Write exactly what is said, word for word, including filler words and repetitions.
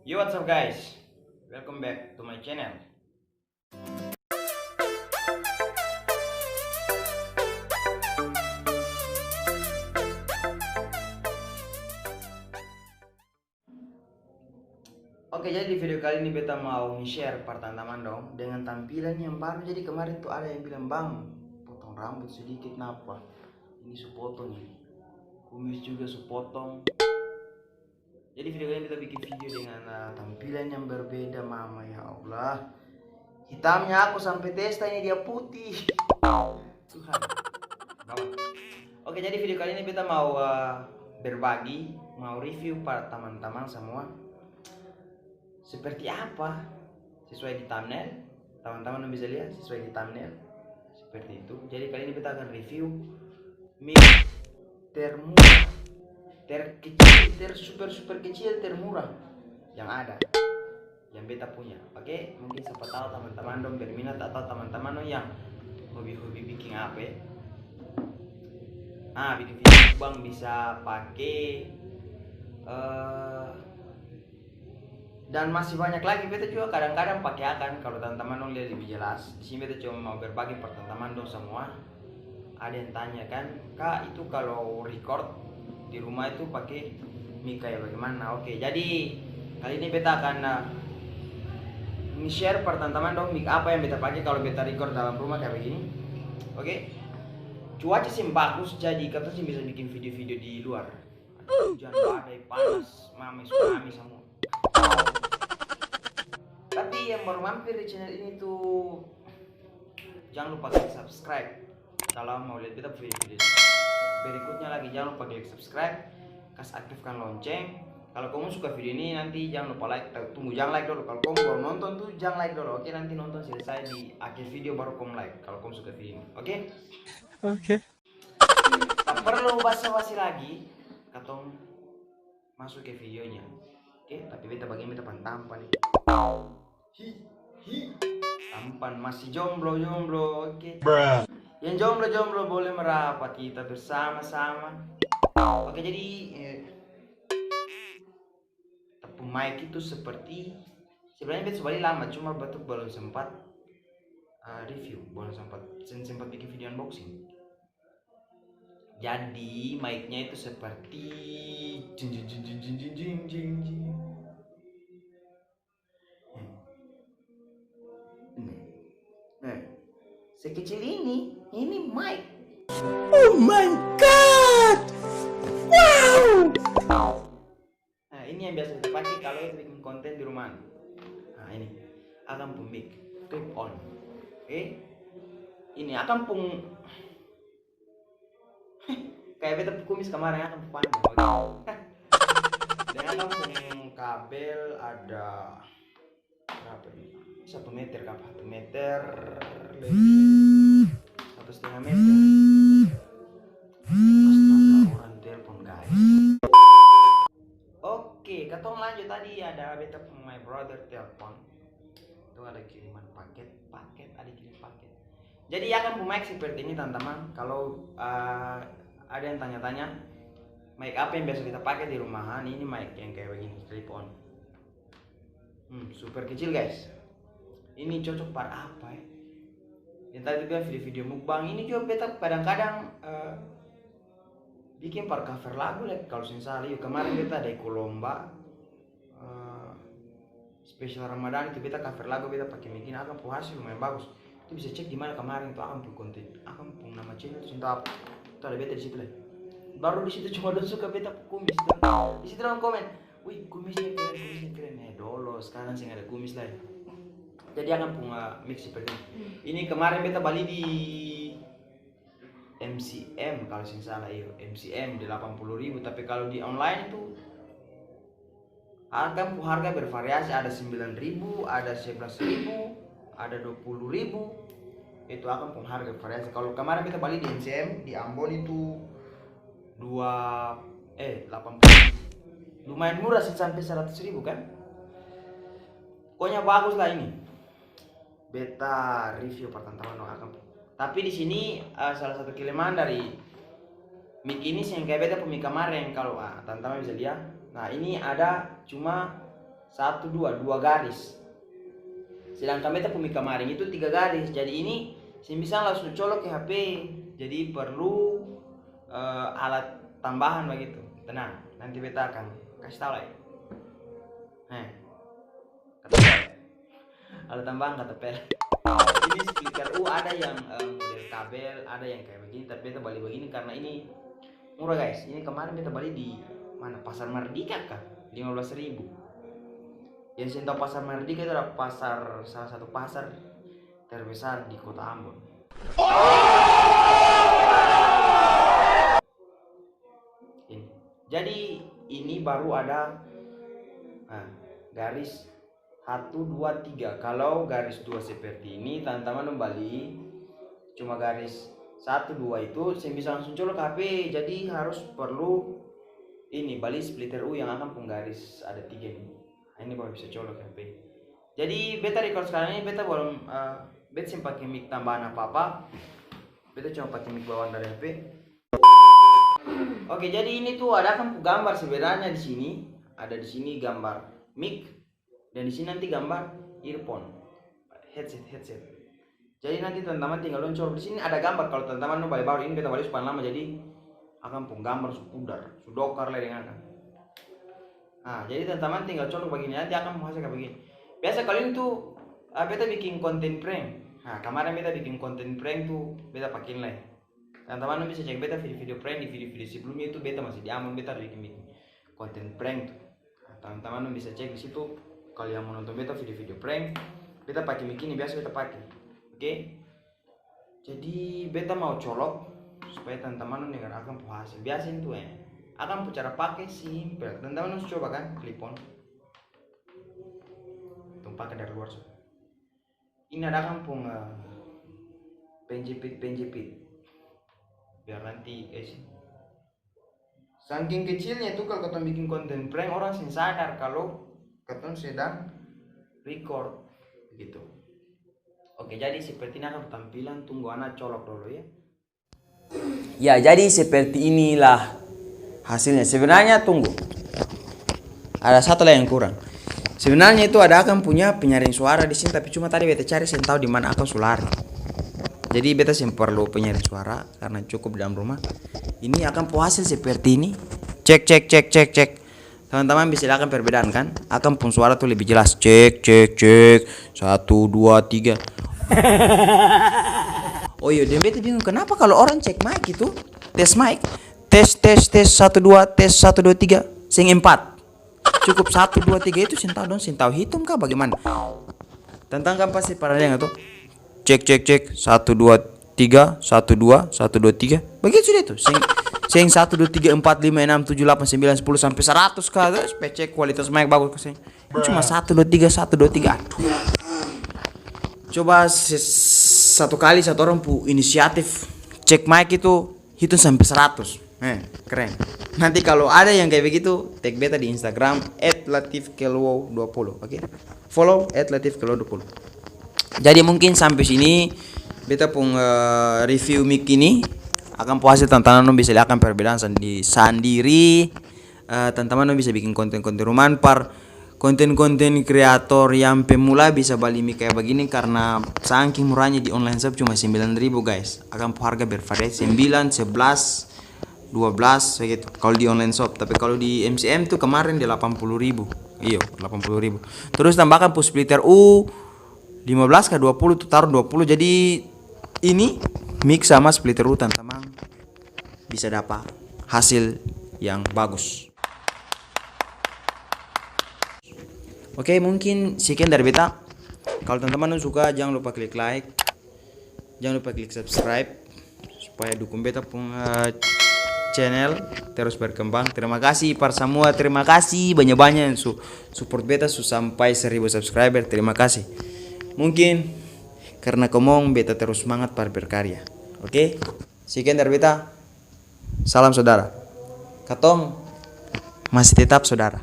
Yo, what's up guys? Welcome back to my channel. Oke, jadi di video kali ini beta mau share par tamang-tamang dong dengan tampilan yang baru. Jadi kemarin tuh ada yang bilang, "Bang, potong rambut sedikit napa?" Ini su potong ini. Kumis juga su potong. Jadi video kali ini beta bikin video dengan, eh, tampilan yang berbeda, mama ya Allah. Hitamnya aku sampe testa ini dia putih. Tuhan. Gawat. Oke, jadi video kali ini beta mau, eh, berbagi, mau review par tamang-tamang samua. Seperti apa? Sesuai di thumbnail, tamang-tamang dong bisa lia, sesuai di thumbnail. Seperti itu. Jadi kali ini beta akan review mic termurah, terkecil, ter super, super kecil, termurah yang ada. Yang beta punya. Oke, mungkin siapa tahu teman-teman dong berminat atau teman-teman dong yang hobi-hobi bikin apa ya. Ah, bikin video mukbang bisa pakai, eh, dan masih banyak lagi. Beta juga kadang-kadang pakai akan, kalau teman-teman dong lihat lebih jelas. Di sini beta cuma mau berbagi per teman-teman dong semua. Ada yang tanya kan, "Kak, itu kalau record di rumah itu pakai mic kayak bagaimana?" Oke, jadi kali ini beta akan, uh, share par tamang-tamang dong mic apa yang beta pakai kalau beta record dalam rumah kayak begini. Oke. Cuaca seng bagus, jadi katong seng bisa bikin video-video di luar. Ada hujan, badai, panas, mame, tsunami samua. Tapi yang baru mampir di channel ini tuh, jang lupa klik subscribe. Kalau mau lihat beta video-video berikutnya lagi, jang lupa klik subscribe, kas aktifkan lonceng. Kalau kamu suka video ini, nanti jang lupa like, tunggu, jang like dulu. Kalau kamu baru nonton tuh, jang like dulu. Oke, nanti nonton selesai di akhir video baru kamu like kalau kamu suka video ini. Oke? Oke. Tak perlu basa-basi lagi, katong masuk ke videonya. Oke, tapi beta bagian beta pan tampan nih. Hi, hi. Tampan masih jomblo-jomblo, oke. Bruh. Yang jomblo-jomblo boleh merapat kita bersama-sama. Oke, jadi, eh, tapi mic itu seperti, sebenarnya beta su bali lama, cuma beta balong sempat, eh, review, balong sempat, seng sempat bikin video unboxing. Jadi, mic-nya itu seperti jing, jing, jing. Hmm. Ini. Eh, sekecil ini, ini mic. Oh my God! Wow! Nah, ini yang biasa beta pake kalo beta biking konten di rumah. Nah, ini. Akang pung mic, clip on. Oke. Ini akang pung, kaya beta pung kumis kamareng akang pung panjang. Deng akang pung kabel ada Berapa ini? Satu meter kapa? Satu meter lebih. Satu setengah meter. Astaga, orang telpon, guys. Oke, katong lanjut. Tadi ada beta pung my brother telpon. Itu ada kiriman paket, paket, ada kirim paket. Jadi, akang pung mic seperti ini, tamang-tamang. Kalau, eh, ada yang tanya-tanya, mic apa yang biasa beta pake di rumahan, ini mic yang kaya begini, clip on. Hmm, super kecil, guys. Ini cocok par apa, eh? Yang tadi tu bilang video-video mukbang, ini jua beta kadang-kadang, eh, biking par cover lagu, like, kalo seng salah, iyo, kemarin beta ada iko lomba, eh, spesial Ramadan itu, beta cover lagu, beta pake mic ini, akang pung hasil lumayan bagus. Tu bisa cek di mana kemarin tu akang pung konten, akang pung nama channel tu seng tau apa. Tu ada beta di situ lai. Baru di situ cuma dong suka beta pung kumis tu. Di situ dong komen, "Wih, kumisnya keren, kumisnya keren." Eh, dolo, skarang seng ada kumis lai. Jadi akang pung, ah, mic seperti ini. Ini kemarin beta bali di M C M, kalo seng salah, iyo, M C M delapan puluh ribu, tapi kalo di online itu, akang pung harga bervariasi, ada sembilan ribu, ada sebelas ribu, ada dua puluh ribu. Itu akang pung harga bervariasi. Kalo kemarin beta bali di M C M di Ambon itu dua, eh, delapan puluh. Lumayan murah sih, sampe seratus ribu kan. Pokoknya bagus lah ini. Beta review par tamang-tamang dong akang pung. Tapi di sini, eh, salah satu kelemahan dari mic ini seng kaya beta pung mic kamareng, kalo, ah, tamang-tamang bisa lia. Nah, ini ada cuma Satu, dua, dua garis. Sedangkan beta pung mic kamarin itu tiga garis. Jadi ini seng bisa langsung colok ke H P. Jadi perlu, eh, alat tambahan bagitu. Tenang, nanti beta akan kasih tau lai. Heh. Alat tambahan katapel. Ini splitter U ada yang, eh, model kabel, ada yang kayak begini, tapi beta bali begini karena ini murah, guys. Ini kemarin beta bali di mana? Pasar Mardika kah? Lima belas ribu. Yang seng tau Pasar Mardika itu ada pasar, salah satu pasar terbesar di Kota Ambon. Ini. Jadi, ini baru ada, nah, garis satu, dua, tiga. Kalau garis dua seperti ini, teman-teman membali cuma garis satu, dua itu, seng bisa langsung colok H P. Jadi, harus perlu ini, bali splitter U yang akang pung garis ada tiga ini. Nah, ini baru bisa colok H P. Jadi, beta record sekarang ini, beta belum, eh, beta seng pake mic tambahan apa-apa. Beta cuma pake mic bawaan dari H P. Oke, jadi ini tuh ada akang pung gambar sebenarnya di sini. Ada di sini gambar mic, dan di sini nanti gambar earphone, headset, headset. Jadi nanti teman-teman tinggal dong colok. Di sini ada gambar, kalau teman-teman dong bali baru, ini beta bali su paling lama, jadi akang pung gambar su pudar, su dokar lai deng akang. Nah, jadi teman-teman tinggal colok bagini, nanti akang pung hasil kaya bagini. Biasa kalau ini tuh, ah, beta biking konten prank. Nah, kemarin beta biking konten prank tuh, beta pake ini lai. Teman-teman dong bisa cek beta video-video prank di video-video sebelumnya itu, beta masih di Ambon, beta ada biking-biking konten prank tuh. Nah, teman-teman dong bisa cek di situ. Kalau yang mau nonton beta video-video prank, beta pake mic ini, biasa beta pake. Oke? Jadi, beta mau colok supaya teman-teman dong dengar akang pung hasil. Biasa itu, eh. Akang pung cara pake simpel. Teman-teman dong su coba kan, clip on? Tong pake dari luar su. Ini ada akang pung, eh, penjepit-penjepit. Biar nanti, eh, sangking kecilnya itu, kalo katong biking konten prank, orang seng sadar kalo katong sedang record, begitu. Oke, jadi seperti ini akang tampilan, tunggu ana colok dolo, ya. Ya, jadi seperti inilah hasilnya. Sebenarnya, tunggu. Ada satu lagi yang kurang. Sebenarnya itu ada akang punya penyaring suara di sini, tapi cuma tadi beta cari seng tau di mana akang su lari. Jadi beta seng perlu penyaring suara karena cukup di dalam rumah. Ini akang pung hasil seperti ini. Cek, cek, cek, cek, cek. Teman-teman bisa lihat akang perbedaan kan? Akang pung suara tuh lebih jelas. Cek, cek, cek. Satu, dua, tiga. Oh iya, deng beta bingung. Kenapa kalau orang cek mic itu, tes mic, tes, tes, tes, satu, dua, tes, satu, dua, tiga, seng empat? Cukup satu, dua, tiga itu seng tau dong, seng tau hitung ka bagaimana? Tantang kan pasti pernah dengar tuh. Cek, cek, cek. Satu, dua, tiga, satu, dua, satu, dua, tiga. Begitu sudah itu. Seng, seng satu, dua, tiga, empat, lima, enam, tujuh, delapan, sembilan, sepuluh sampai seratus ka. Terus pe cek kualitas mic bagus ka seng. Cuma satu, dua, tiga, satu, dua, tiga. Aduh. Coba se-, satu kali satu orang pu inisiatif cek mic itu hitung sampe seratus. Eh, keren. Nanti kalo ada yang kaya begitu, tag beta di Instagram at latif kelwow dua puluh, oke? Follow at latif kelwow dua puluh. Jadi mungkin sampe sini beta pung, eh, review mic ini. Akang pung hasil, tantangan dong bisa lia akang perbedaan sandi-, sandiri. Eh, teman-teman dong bisa biking konten-konten rumahan par konten-konten kreator yang pemula bisa bali mic kaya bagini karna sangking murahnya di online shop cuma sembilan ribu, guys. Akang pung harga bervariasi, sembilan, sebelas, dua belas, begitu. Kalo di online shop, tapi kalo di M C M tuh kemarin delapan puluh ribu. Iyo, delapan puluh ribu. Terus tambahkan pung splitter U lima belas ka dua puluh tuh, taruh dua puluh. Jadi ini mic sama splitter U, teman-teman. Bisa dapa hasil yang bagus. Oke, mungkin sekian dari beta. Kalo teman-teman dong suka, jang lupa klik like, jang lupa klik subscribe, supaya dukung beta pung, eh, channel terus berkembang. Terima kasih par samua, terima kasih banya-banya yang su-, support beta su sampai seribu subscriber. Terima kasih. Mungkin karna komong beta terus smangat par berkarya. Oke? Sekian dari beta. Salam saudara. Katong masih tetap saudara.